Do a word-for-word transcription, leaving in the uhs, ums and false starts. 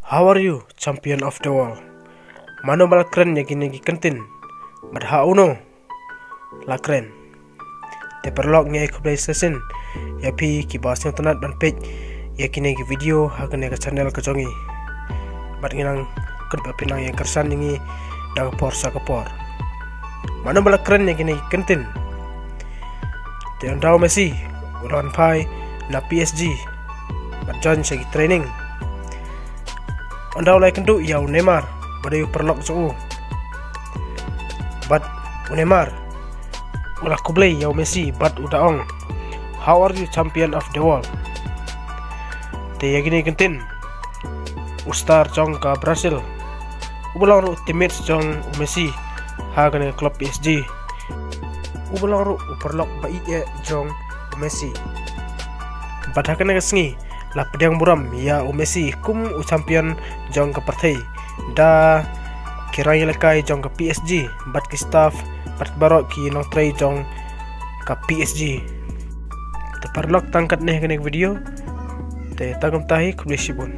How are you, champion of the world? Mano ba la kren ïa kine ki kyntien? Bad ha uno la kren? Te paralok, ngi ai khublei shisien ïa phi kiba sngewtynnat ban peit ïa kine ki video ha kane ka channel ka jong ngi. Bad ngi nang kyrpad ba phin nang ïa kyrshan ïa ngi na ka por sha ka por. Mano ba la kren ïa kine ki kyntien? Te ynda u Messi u la wan phai na P S G bad join sha ki training, ynda u la ïakynduh ïa u Neymar ba dei u paralok jong u. Bad u Neymar u la khublei ïa u Messi bad u da ong, "How are you, champion of the world?" Te ïa kine ki kyntien, u star jong ka Brazil, uba long ruh u teammate jong u Messi ha kane ka club P S G, uba long ruh u paralok ba ïeit jong u Messi. Bad ha kane ka sngi la pdiang burom ïa u Messi kum u champion jong ka pyrthei da ki rangïalehkai jong ka P S G bad ki staff bad baroh ki nongtrei jong ka P S G. Te paralok, tang katne ha kane ka video. Te tang kumta hi, khublei shibun.